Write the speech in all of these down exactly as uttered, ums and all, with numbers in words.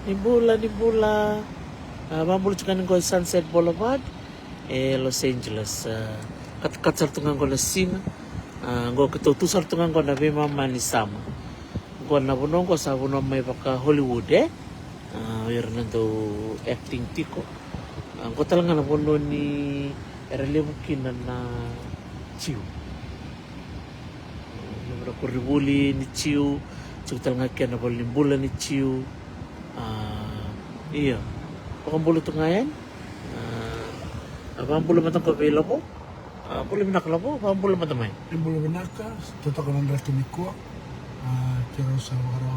Ni bula, ni bula. A, vabula tiko yani qo e Sunset Boulevard e Los Angeles. A, katakata sara tu ga qo na siga. A, qo keitou tu sara tu ga qo na veimama ni summer. Qo na vanua qo sa vanua mai vaka Hollywood, e? A, o ira na dau acting tiko. A, qo tale ga na vanua ni era levu kina na Jiu. Levu na koronivuli ni Jiu, tiko tale ga kina na valenibula ni Jiu. A, ia. Vakabula tu ga yani. A, a vakabula mada ga vei Lavo. A, bula vinaka Lavo, vakabula mada mai. Ni bula vinaka, totoka na draki nikua. A, keirau sa vakarau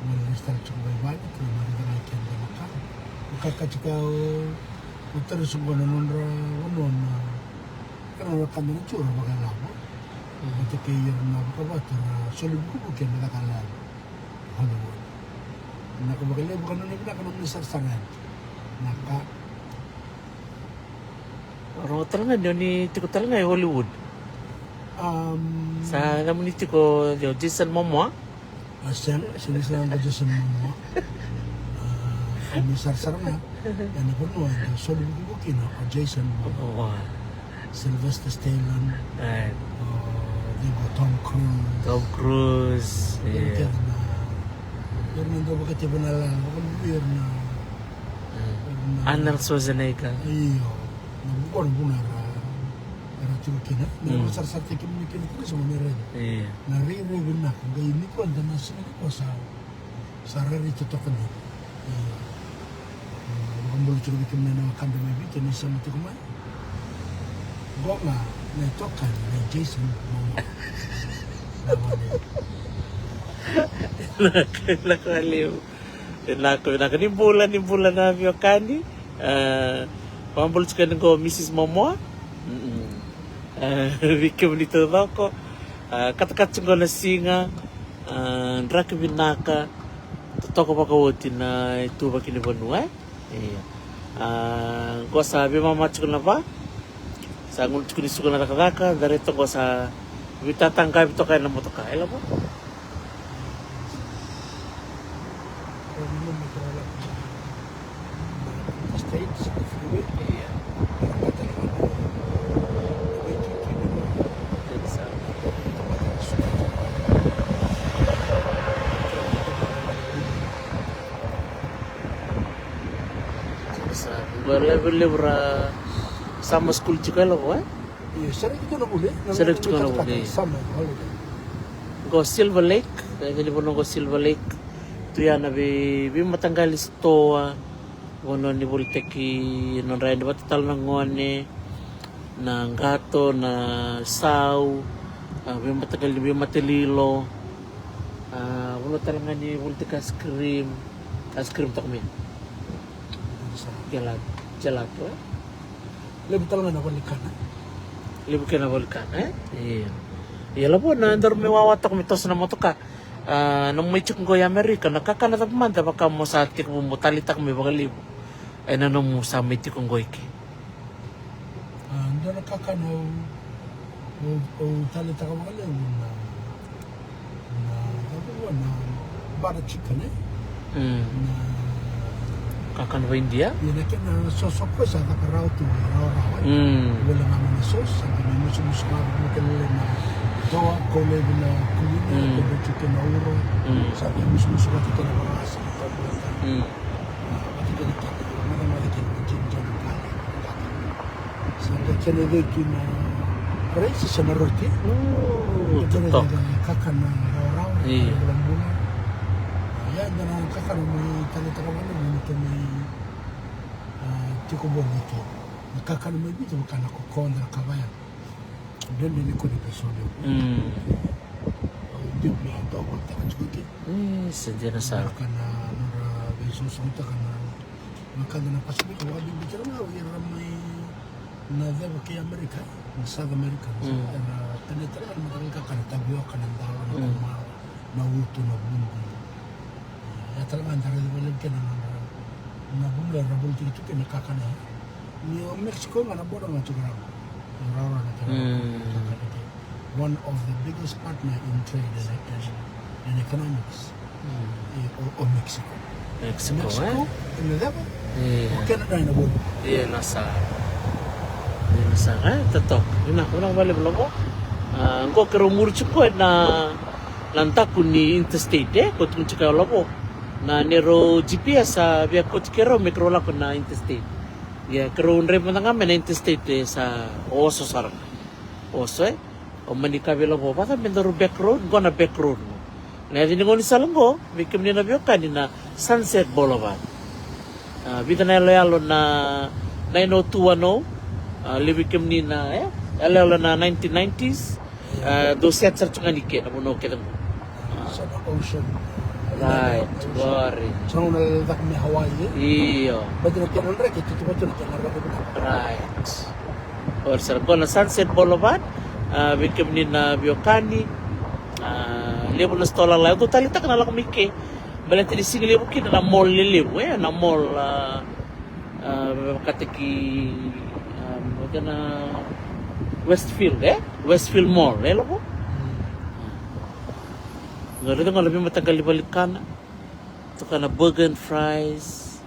gole lesu tale tiko mai vale, keirau na raica ga keda na ka. Ka kati ka o, o tara soqo na nodra vanua na, ka na wekada na Jiu ra vakailavo. Mm. Vata kei ira na vakavatu ra soli vukivuki ena caka lavo. Hollywood. Na ka vakalevu ka nona vinaka na nomuni sarasara yani. Na ka. Rogo tale ga ni o ni tiko tale ga e Hollywood. Um, sa nomuni tiko o Jason Momoa. A sega, sega ni sa ko Jason Momoa. A, o ni sarasara ga ena vanua e soli vukivuki kina o Jason Momoa. Momoa. Sylvester Stallone. Right. O, they got Tom Cruise. Tom Cruise, ia. Keda na, ira na dau vakatevenala, vakaluvi ira na, ira na Arnold Schwarzenegger. Io. Na vukona vuna era, era tiko kina. Na, mm, sarasara tiko kina, kina, kina, so na raica. Ia. Na rairai vinaka, qai nikua da na sega ni kosa. Sa rairai totoka ni. Ia. Ia, vakabula tiko vei kemuni na wekada mai Viti, ni sema tiko mai. Qo ga na itokani nei Jason Momoa. Na gone. Vinaka, vinaka vakalevu. Vinaka, vinaka. Ni bula, ni bula na veiwekani. A, vakabula tiko yani qo Mrs Momoa. Mm-mm. A, vei kemuni taucoko. A, katakata tiko qo na siga. A, draki vinaka. Totoka vakaoti na ituvaki ni vanua, e? Ia. A, qo sa veimama tiko na va. Sa gunu tiko ni suka na cakacaka, da raica qo sa veitataqavi toka ena motoka, e Lavo? States, freeway. Ia. Sa, qo levu, levu ra summer school tiko e Lavo, e? Io, sereki tiko na vuli, e? Sereki tiko na vuli, e. Summer holiday. Qo Silver Lake, e, vei vanua qo Silver Lake. Tu ya na vei, veimataqali sitoa, vanua ni volitaki nodra yadi vata tale na gone, na qato, na sau, a, veimataqali ni veimatalilo. A, vanua tale ga ni volitaki ice cream, ice cream toka mai. Gelato, gelato, e? Levu tale ga na valenikana. Levu kei na valenikana, e? Io. Ia Lavo, na daru mai wawa toka me toso na motoka. A, nomu mai tiko qo i Amerika, na kakana cava mada vaka mo sa tekivu mo taleitaka mai vakalevu ena nomu sa mai tiko qo i ke? A, dua na kakana au, au, au taleitaka vakalevu na, na, na, na butter chicken, e? Mm. Na kakana vakaIdia? Ia, na kena soso koya sa caka rawa tu, rawarawa, e? Mm. Vole ga na soso, sa qai mai musumusu ga vakamatailalai na toa, kau laivi na kuina, mm, kau vei tiko na uro, mm, sa qai musumusu vata kei na varasa, na toa, mm, a, vata kei na kena, vata, vata kei na ginger garlic. Sa qai kena vei tu na rice se na roti. Mm, totoka. Kakana rawarawa, io, bulabula. Ia, dua na kakana mai taleitaka vakalevu na kena, a, tiko voli tu. Na kakana mai Viti vaka na kokoda, na kavaya. Dredre ni kune pe soli. Mm. Au biu me au dau volitaka tiko i ke. E, sa dina sara. Vaka na nodra veisosomitaka na wekada na Pasifika, vakabibi tale ga o ira mai na ceva kei Amerika, na South Americans. Mm. Era penei tale ga na mataqali kakana, tavioka, na dalo, na, mm, kumala, na utu, na vubu. Ia tale ga da raica vakalevu kina na nodra, na vanua era volitaki tu kina na kakana ya. Ni o Mexico ga na border ga tiko rawa. Rawa na kena, mm, kakana kei. One of the biggest partner in trade and, and, and economics. Mm. I, o, o Mexico. Mexico, Mexico e? Ena ceva? Io. O Canada ena voli. Io, na sa. Io, na sa, e? Totoka. Vinaka, vinaka vakalevu Lavo. A, qo keirau muri tiko ena, na daku ni interstate, e? Ko tukuni tiko o Lavo. Na neirau G P S a via kauti keirau me keirau lako na interstate. Ia, keirau draiva mada ga mai na interstate, e, sa oso sara ga. Oso, e? O mani ka vei Lavo, vaka me daru back road, qo na back road. Na yaca ni gaunisala qo, vei kemuni na veiwekani, na Sunset Boulevard. A, vica na yaloyalo na nine oh two one oh, a, levu vei kemuni na, e? Yaloyalo na nineteen nineties, a, dou set sara tu ga ni ke, na vanua kece qo. Sa na ocean. Right, qori. Sa na caka me Hawaii, e? Io. But na kena draki, tutuva tu na kena draki. Right. Qori sara, qo na Sunset Boulevard, a, vei kemuni na veiwekani, a, levu na sitoa lalai, au dau taleitaka na lako mai ke. Baleta ni sega ni levu kina na mall lelevu, e, na mall, a, a, vakataki, a, vata na Westfield, e? Westfield Mall, e, Lavo? Qo raica qo na veimataqali valenikana. Tukuna burger and fries.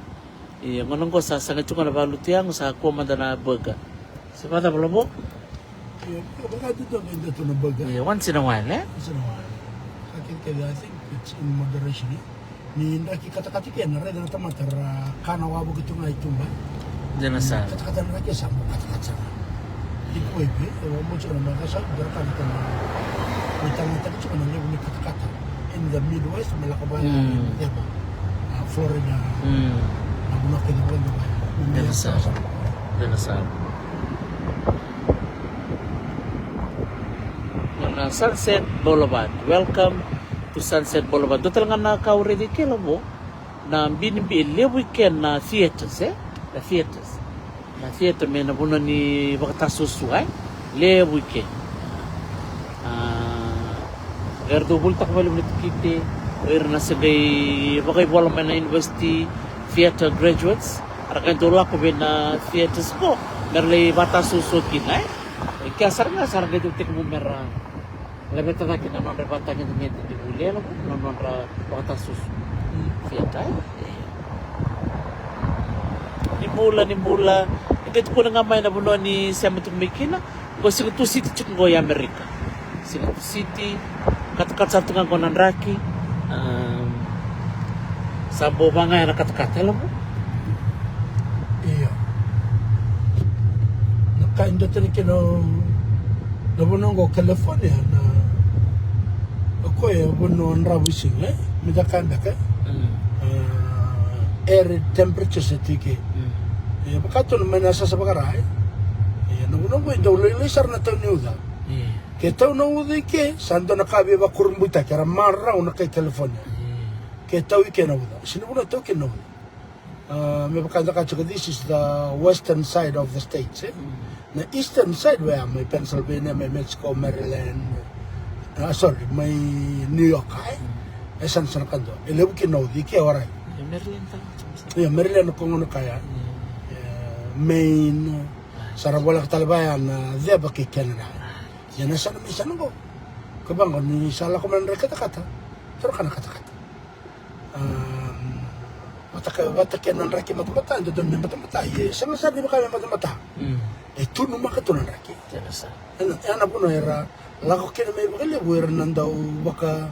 Ia, gauna qo sa saga tiko na valuti yago, sa kua mada na burger. Se vakacava Lavo? Io, io, vaka tu toka e dua tu na burger. Ia, once in a while, e? Once in a while. Ka kece kece, I think it's in moderation, e? Ni draki katakata ke, na raica na tamata ra kana wavoki tu ga i tuba. Dina sa. Katakata na draki sa mo katakata sara. Iko ipi, e, mo tiko na maka sa, dua kana kana. Ni tamata tiko na levu ni katakata. In the Midwest, me lako vaya, Mm. Eva. A, Florida. Mm. Na vanua kece vaya. Dina sa. Dina sa. Na Sunset Boulevard. Welcome to Sunset Boulevard. Dua tale ga na ka au raica i ke Lavo. Na binibi, e levu i ke na theatres, e? Na theatres. Na theatre me na vanua ni vakatasuasua, e? Levu i ke. A, era dau volitaka vakalevu na tikite, o ira na se qai vakaivola mai na university, theatre graduates, era qai dau lako vei na theatres qo, me ra lai vakatasuasua kina, e? E kea sara ga sa ra qai dau tekivu me ra laveta cake na nodra ivakatagedegede ni vuli, e Lavo, na nodra vakatasuasua. Theatre, e? Ni bula, ni bula. Ni qai tukuna ga mai na vanua ni sema tiko mai kina. Qo Siga Tusiti tiko qo i Amerika. Siga Tusiti, katakata sara tu ga qo na draki. Am, sa bau vaka ga ya na katakata, e Lavo? Io. Na ka e dua tale kina na vanua qo California, na, o koya e vanua dravuisiga, e? Me da ka beka, e? Mm. A, arid temperatures e tiko. Mm. E vaka tu na mai na sasa vakara, e? E, na vanua qo e dau lailai sara na tau ni uca. Io. Ke tau na uca i ke, sa dua na ka via vakurabuitaki, era marau na kai California. Io. Ke tau i ke na uca. Sega ni vanua tau kina na uca. A, me vaka da kaya tiko, this is the western side of the states, e? Na eastern side vaya mai Pennsylvania, mai Mexico, Maryland, a, sorry, mai New York, e? E sanasana kadua. E levu kina na uca i ke, warai. E Maryland tale. Ia, Maryland ko gona kaya. E, Maine, sa ra voleka tale vaya na ceva kei Canada. Ia na yasana mai yasana qo. Ko vaqo ni sa lako mai na draki katakata. Toro kana katakata. Am, vata ka, vata kei na draki matamata, dodonu me matamata, ia sega sara ni vaka me matamata. Mm. E tu numaka tu na draki. Dina sa. Ena, ena vanua era lako kina mai vakalevu era na dau vaka,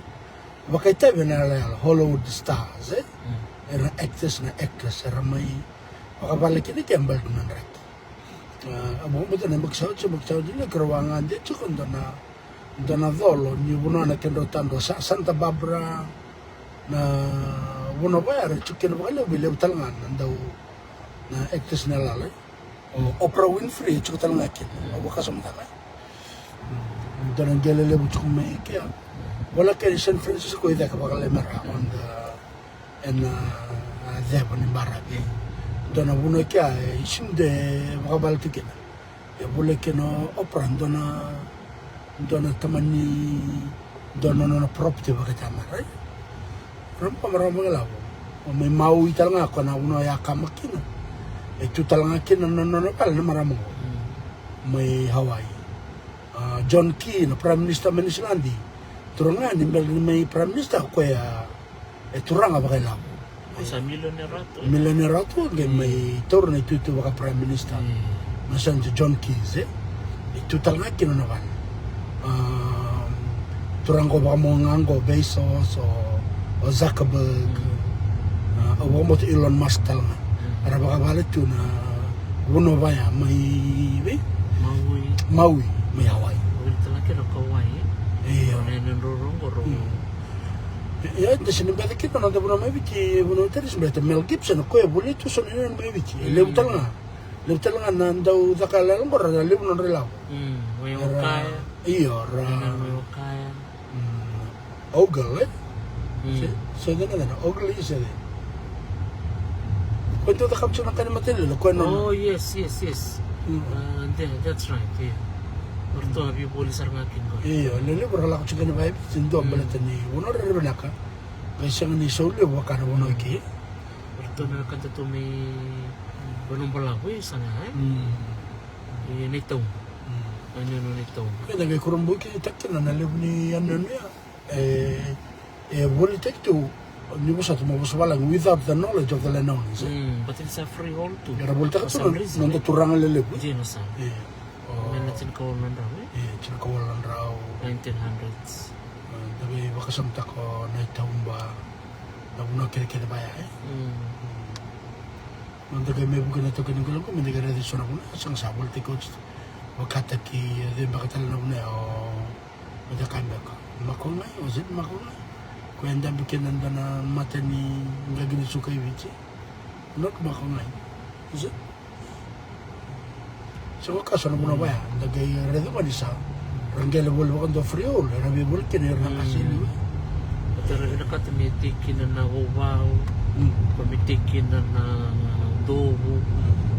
vakaitavi ena yalayala, Hollywood stars, e? Mm. Era actors na actress, era mai vakavale kina ke baleta na draki. A, a vakabauta na yabaki sa oti, yabaki sa oti, na keirau a gade tiko dua na, dua na colo ni vanua na kedrau tadra, Sa-, Santa Barbara, na vanua vaya era tiko kina vakalevu, levu tale ga na dau, na actors na yalayala. O Oprah Winfrey e tiko tale ga kina, au vakasama tale. Dua na qele levu tiko mai kea. Voleka kei San Francisco e caka vakalevu mera on the, ena, a, ceva ni baravi. Dua na vanua kea e sega ni vakavale tu kina. E voleka kina o Oprah, dua na, dua na tamani, dua na nona property vakatamata, right? Rau marama ga lavo. O mai Maui tale ga ko na vanua ya kama kina. E tu tale ga kina na nona vale na marama qo. Mm. Mai Hawaii. A, John Key na Prime Minister mai Niusiladi. Turaga ni bera ni mai Prime Minister ko ya e turaga vakailavo. Sa millionaire tu. Millionaire tu, qai mai taura na itutu vaka Prime Minister. Mm. Na Saint John Keys, e. E tu tale ga kina na vale. Um, turaga qo vakamogo ga qo, Bezos, o, o Zuckerberg. Mm. A, au vakabauta Elon Musk tale ga. Mm. Era vakavale tu na vanua vaya mai vei? Maui. Maui, mai Hawaii. Wili tale ga kina Kauai. Io. Na, na roro qo, roro. Mm. Ia, da sega ni beca kina na noda vanua mai Viti, vanua Teresi, baleta Mel Gibson, o koya e volia tu so na inaki mai Viti. E levu tale ga. Levu tale ga na dau caka yaloyalo qo ra levu na nodra ilavo. Mm, o Okaya. Io, ra. Mai Okaya. Mm, Ogle, e? Mm. Se, se cei na cena, Ogle, se cei. Koya dau cakava tiko na ka ni mataniloilo, koya na. Oh, yes, yes, yes. Mm. Uh, yeah, that's right, yeah. O ratou a veivoli sara ga kina qori. Io, levu ra lako tiko ni vaya Viti, dua baleta ni vanua rairai vinaka. Qai sega ni sau levu vaka na vanua eke. O ratou na wekada tu mai Vanuabalavu, e, sa ga, e? Mm. E Naitauba. Mm. E, na, na Naitauba. Eda qai kurabuitaka kina na levu ni yanuyanu ya. E, e volitaki tu, ni vosota, mo vosa valagi, without the knowledge of the landowners, e? Mm, but it's a freehold tu. Era volitaka tu na, na noda turaga lelevu. Dina sara. E. O. Mai na tinikawalu na drau, e? E, tinikawalu na drau. Nineteen hundreds. E, da veivakasamataka o Naitauba, na vanua kecekece vaya, e? Mm. Mm. Noda qai mai vuki na taukei ni qoloqu, me da qai raica eso na vanua, sega, sa volitaki oti tu. Vakataki, e, cei beka tale na vanua, o, me da kaya beka. Makogai, o Zed Makogai. Koya e dabe kina na dua na mata ni qaqi ni suka i Viti. Not Makogai. Is it? Sa qo ka so na vanua vaya, da qai raica mani sa ra qele voli vakadua freehold, era veivoli kina ira na qase i liu. Oti era vinakata me tei kina na Vauvau, ko me tei kina na Dovu.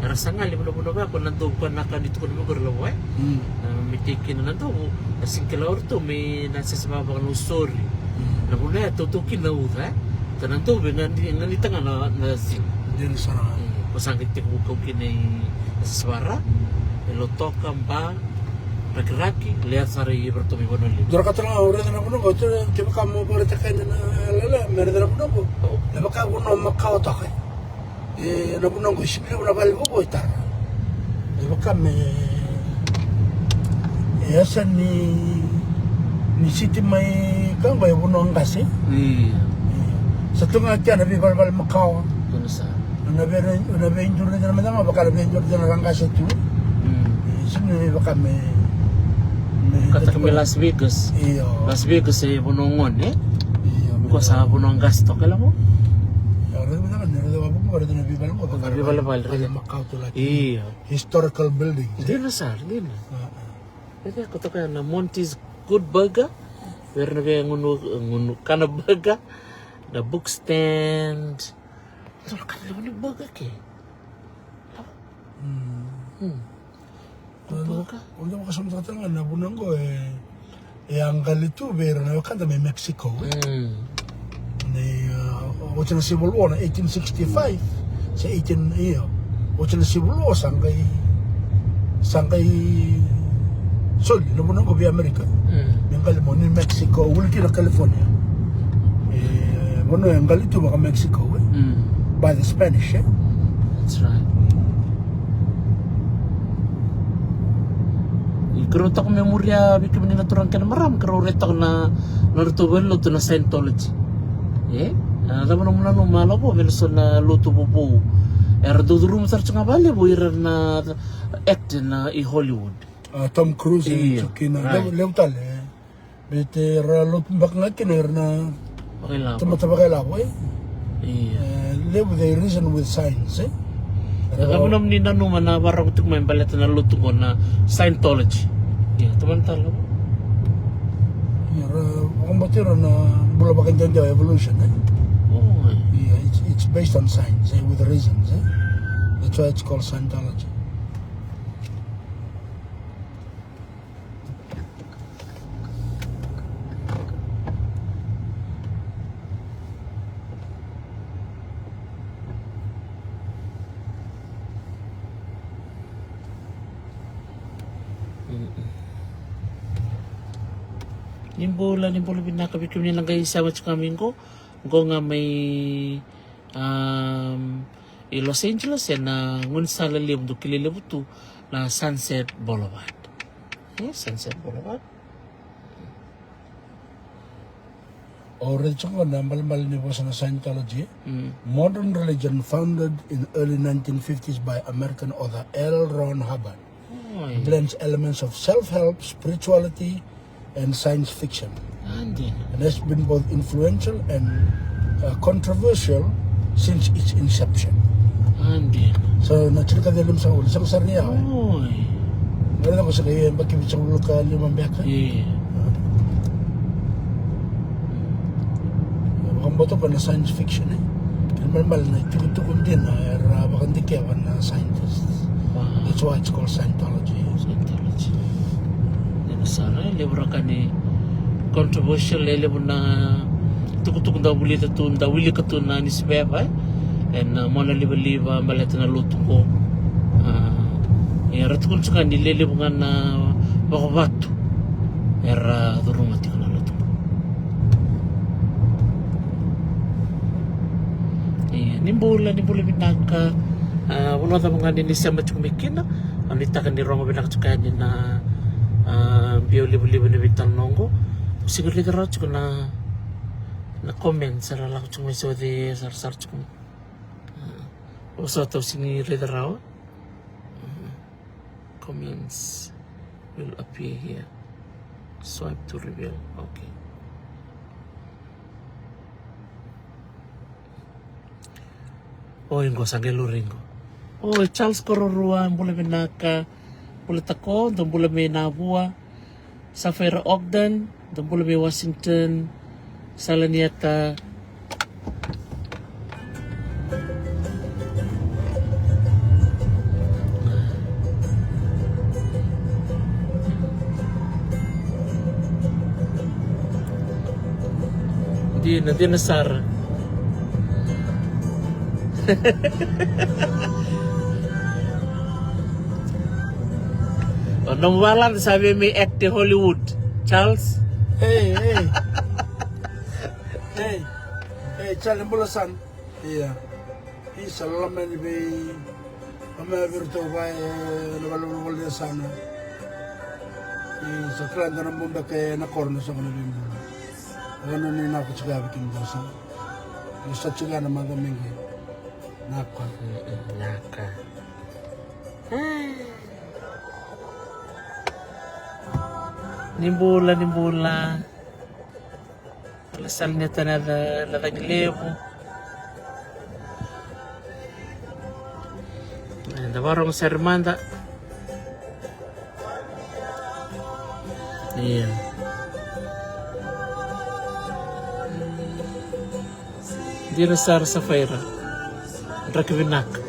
Era saga levu na vanua vaya, ko na Dovu, ko na ka ni tukuna me qori lavo, e? Mm. A, me tei kina na Dovu, a sega ni kila o ratou me na sese vaka vaka na usori. Mm. Na vanua ya tautau kina na uca, e? Ta na Dovu e gani, ganita ga na, na siga. Dina sara. E, ko sa qai tekivu kau kina i Sasavara, e Lautoka, Ba, Rakiraki, levu sara i vei ratou mai Vanua Levu. Dua na ka tale ga au raica na vanua qo, kevaka mo vakaraitaka yani na lala me raica na vanua qo. O. E vaka vanua makawa toka, e. E, na vanua qo e sega ni levu na vale vovou e tara. E vaka me, e yasa ni, ni siti mai ka qo e vanua qase. Io. Io. Sa tu ga kea na veivalevale makawa. Dina sara. Na vei, na veiduri dina mada ga vaka na veiduri dina ra qase tu. Mm. E, sega ni vaka me, me, kataka me Las Vegas. Io. Las Vegas e vanua gone, e? Io. Ko sa vanua qase toka lavo. Io, raica mada ga, ni raica vakavuku, raica na veivalevale, vaka na veivalevale, vale makawa tu laki. Io. Historical buildings, e? Dina sara, dina. A, a. E, ko toka na Monty's Good Burger. Vei ira na via gunu, gunu kana burger. Na book stand. Dua na ka levu ni burger ke. Mm. Mm. Burger. Au dau vakasamataka tale ga na vanua qo e, e a qali tu vei ira na wekada mai Mexico, e. Mm. Ni, uh, oti na Civil War na eighteen sixty-five, se eighteen, io. Oti na Civil War sa qai, sa qai soli na vanua qo vei Amerika. Mm. Me qali mai New Mexico, wili kina California. E, vanua e qali tu vaka Mexico, e. Mm. By the Spanish, e. That's right. Keirau toka me muria vei kemuni na turaga kei na marama, keirau raica toka na, na nodratou valenilotu na Scientology. E? A, cava nomu nanuma lavo vei na so na lotu vovou era dau curuma sara tiko ga vakalevu ira na act na i Hollywood. A, Tom Cruise, e, io, tiko kina. Right. Levu, levu tale, e. Baleta era lotu beka ga kina ira na tamata vakailavo, e? Io. E, levu they reason with science, e? E cava nomuni nanuma na vakarorogo tiko mai baleta na lotu qo na Scientology? Io, tamata lavo. Io, era vakabauta ira na bula vakadewadewa, evolution, e? Oh, e. Io, it's, it's based on science, e, with reasons, e? That's why it's called Scientology. Ni bula, ni bula vinaka vei kemuni na qai sema tiko mai qo. Qo ga mai Um, i Los Angeles, e na gaunisala levu dau kilai levu tu na Sunset Boulevard. E, Sunset Boulevard. O raica tiko na balebale ni vosa na Scientology. Mm. Modern religion founded in early nineteen fifties by American author L. Ron Hubbard. Oi. Blends elements of self-help, spirituality, and science fiction. Ande. And has been both influential and, uh, controversial since its inception. Ande. So, na tini ka ciwa lima sagavulu, sa qo sara ni yawa. Oi. Ngara na qo sa qai yabaki vitusagavulu ka lima beka. Io. Vakabauta ko na science fiction, e. Kena ibalebale na itukutuku dina era vakadikeva na scientists. Wow. That's why it's called Scientology. Scientology. Levu sara, e, levu rawa ni controversial, e levu na tukutuku da vulica tu, da wilika tu na newspaper, e. E na monalivaliva baleta na lotu qo. A, e, era tukuna tiko ni lelevu ga na vakavatu era curuma tiko na lotu qo. Ia, ni bula, ni bula vinaka. A, vanua cava ga ni ni sema tiko mai kina, au nuitaka ni rogo vinaka tiko yani na, a, biau livaliva ni veitalanoa qo. Au sega ni raica rawa tiko na, na comments era lako tiko mai, se o cei e sarasara tiko mai. A, au sa tau sega ni raica rawa. Mm. Comments will appear here. Swipe to reveal. Okay. Oi, qo sa qai lori qo. Oi, Charles Kororua, bula vinaka. Bula tako, dou bula mai Navua. Safaira Ogden, dou bula mai Washington. Salanieta. Dina, dina sara. O nomu valada sa via mai act e Hollywood, Charles. Ei, ei. Ei, ei, Charles, bula san. Ia. Isa, lala mai ni vei, lala mai vei iratou va e na valevale ni yasana. Isa, kila dua na bogi beka e na koro na soqo na veibulu. Vanua ni nako tiko ya vei kemudou sa. Ni sa tiko ya na maca mai qai. Naka. Mm-mm, naka. Ni bula, ni bula. Lasala ni tana na, na cagi levu. E, da vakarorogo sara mada. Ia. Dina sara Safaira. Draki vinaka.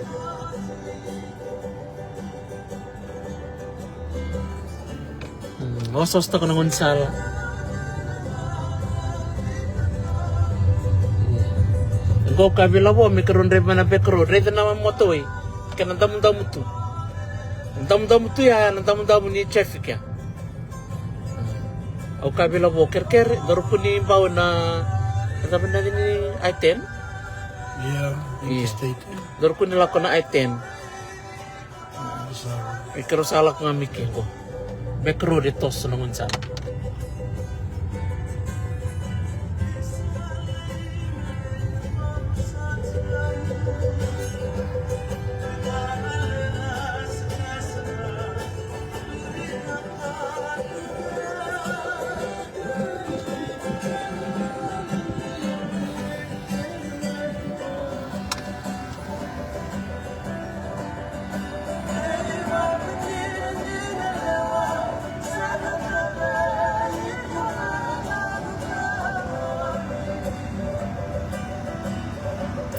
Mm, osooso toka na gaunisala. Qo ka vila vo me keirau draiva mai na back road, raica na motorway. Kena damudamu tu. Damudamu tu ya, na damudamu ni traffic ya. Au ka vila vo kerekere, dou rawa ni bau na, na cava na ni I ten? Ia, interstate. Dou rawa ni lako na I ten. E keirau sa lako ga mai ke qo. Back road e toso na gaunisala.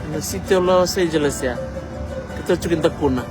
Na city o Los Angeles ya. Keitou tiko i dakuna.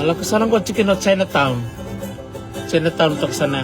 Lako sara qo tiko na Chinatown. Chinatown toka sara.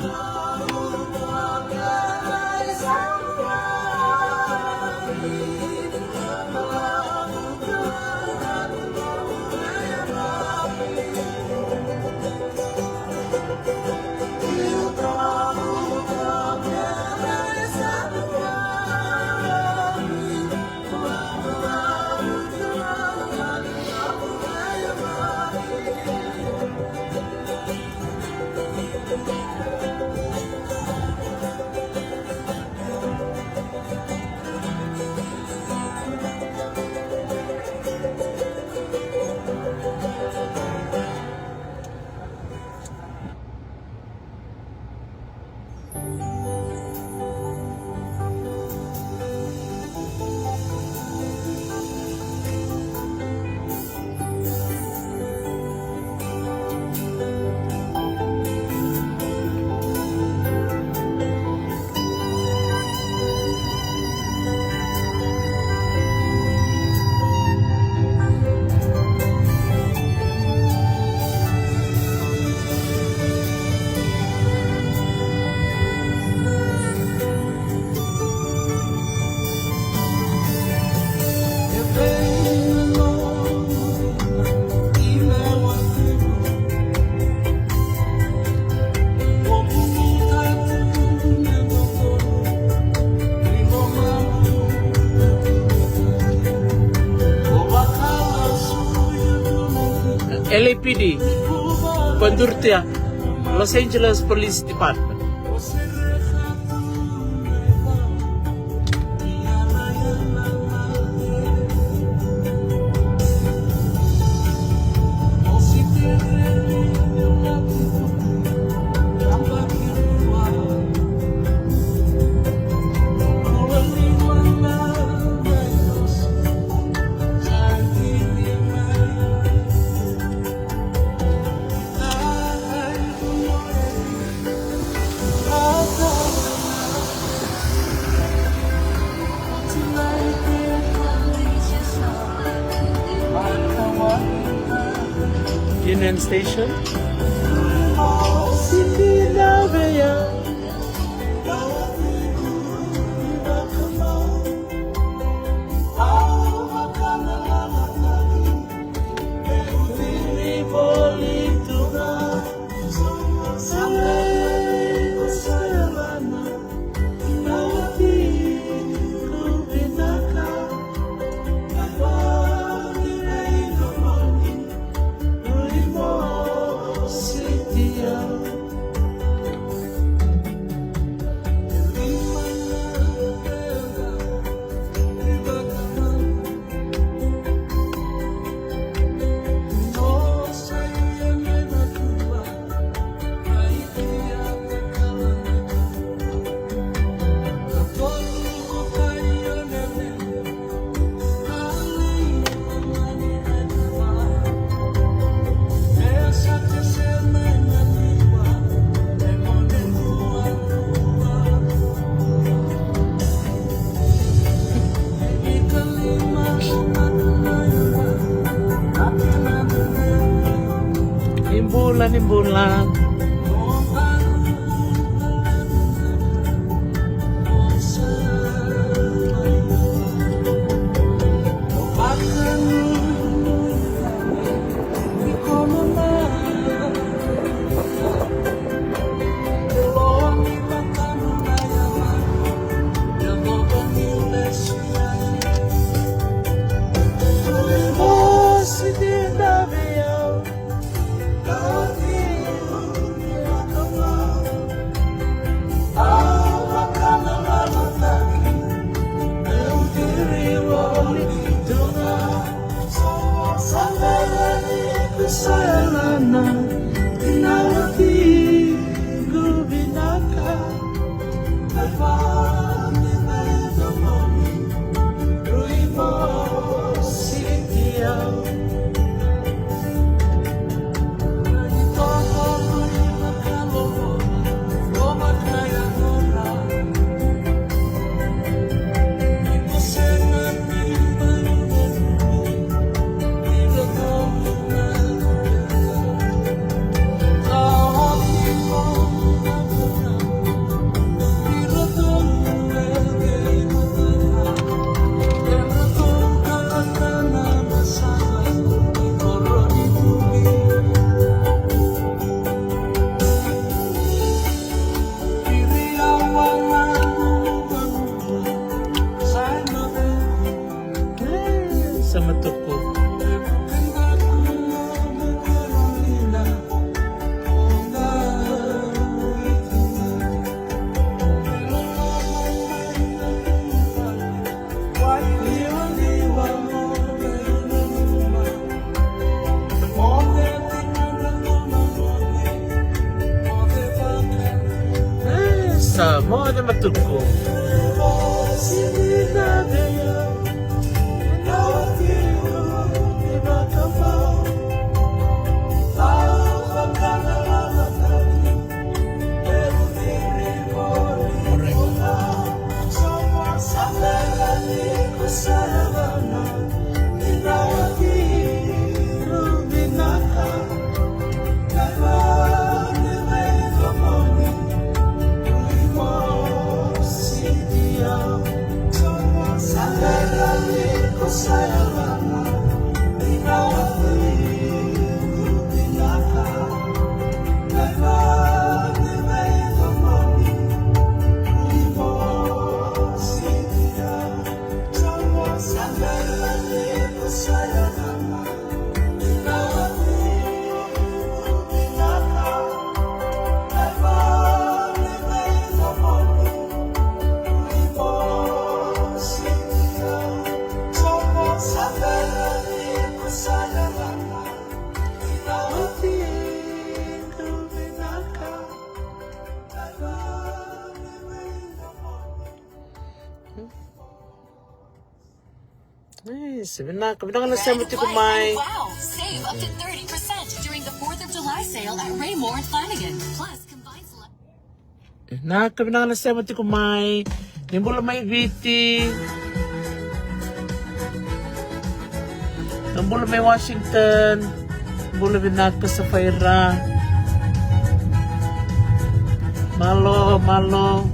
L A P D, Padurtia, Los Angeles Police Department. Union Station. Ni bula, ni bula. Matuku. Nice. Vinaka, vinaka na sema tiko mai. Wow! Save up to thirty percent during the fourth of July sale at Raymore and Flanagan. Plus, combines le- Vinaka, vinaka na sema tiko mai. Ni bula mai Viti. Na bula mai Washington. Bula vinaka Safaira. Malo, malo.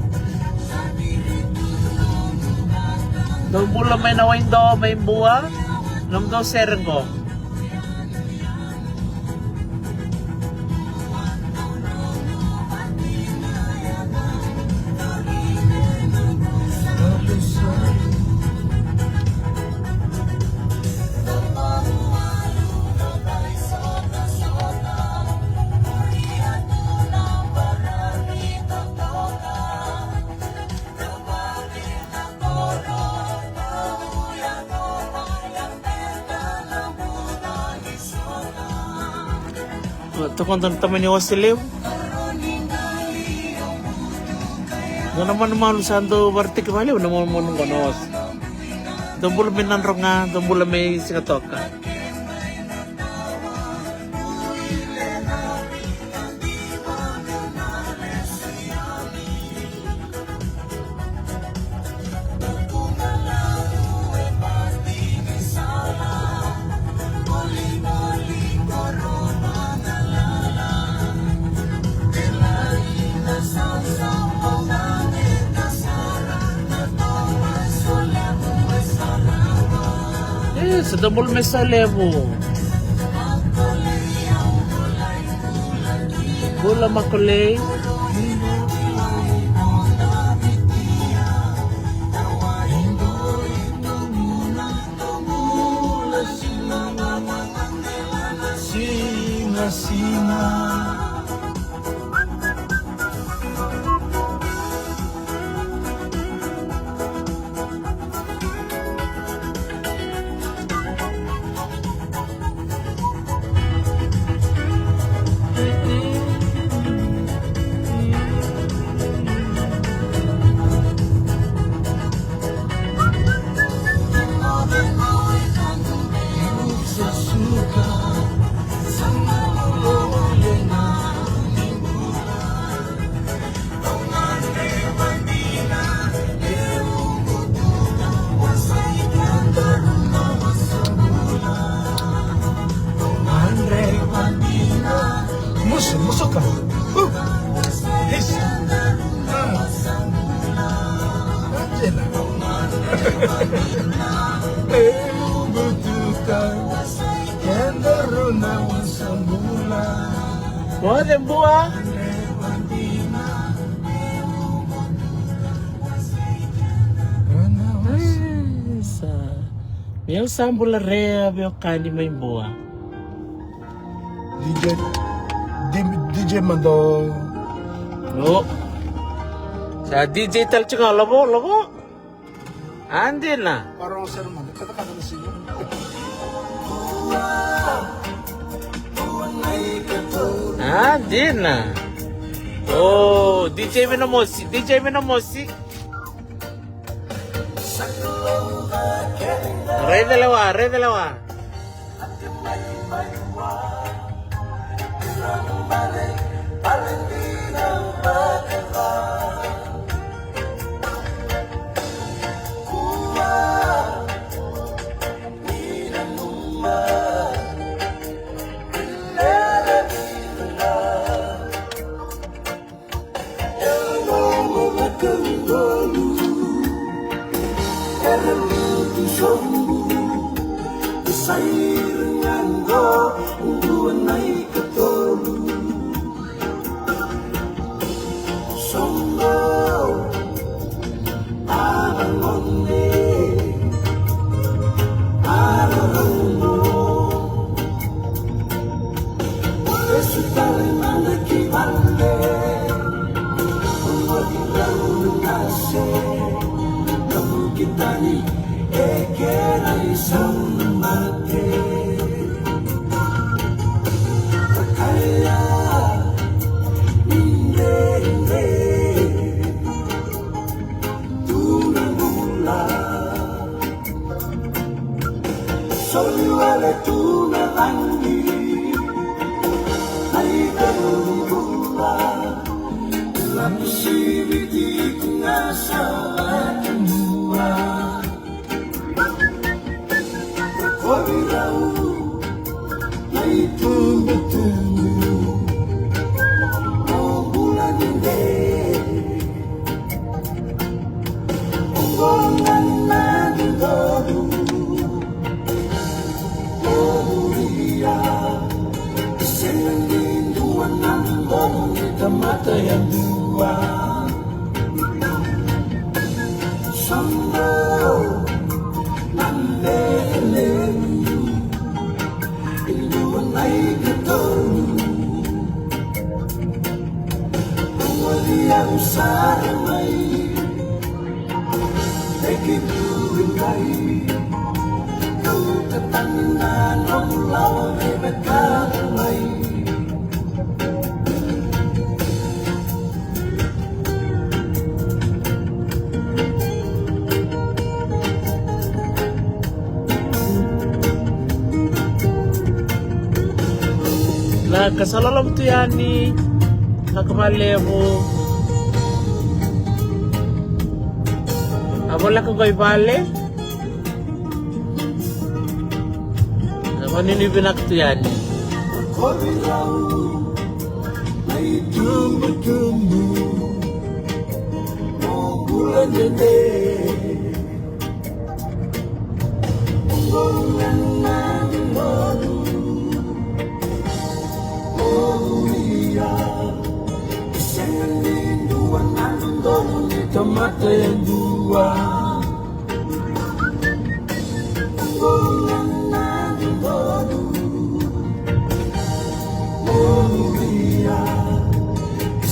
Dou bula mai na Waido, mai Bua. Nomudou sere qo. Toka dua na tamani ose levu. Dua na manumanu sa dau varataki vakalevu na manumanu qo na ose. Dou bula mai Nadroga, dou bula mai Sigatoka. E, sa dou bula mai Solevu. Bula Makolei. Siga, siga. Musu, musuka. Uh. Yes. Ah. Angela. Moce Bua. Isa. Meu sa bula re a veiwekani mai Bua. D J, D-, D J Mado. No. Sa D J tale tiko ga, lavo, lavo. A dina. Parau sara mada, katakata na siga. A dina. O, D J Vinamosi, D J Vinamosi. Raica lewa, raica lewa. Na ka sa loloma tu yani, na ka valevu. A voleka qo i vale. Na vanini vinaka tu yani. Tamata e dua.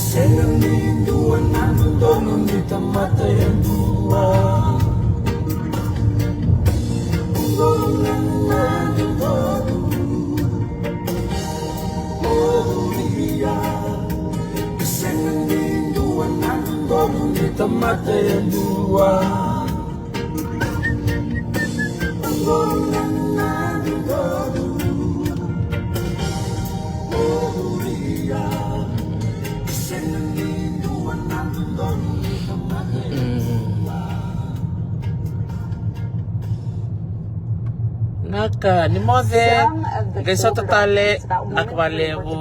Sega ni dua na dodonu ni tamata e dua. Sega ni dua na dodonu ni tamata e dua. Naka ni moce. Qai sota tale. Naka valevu.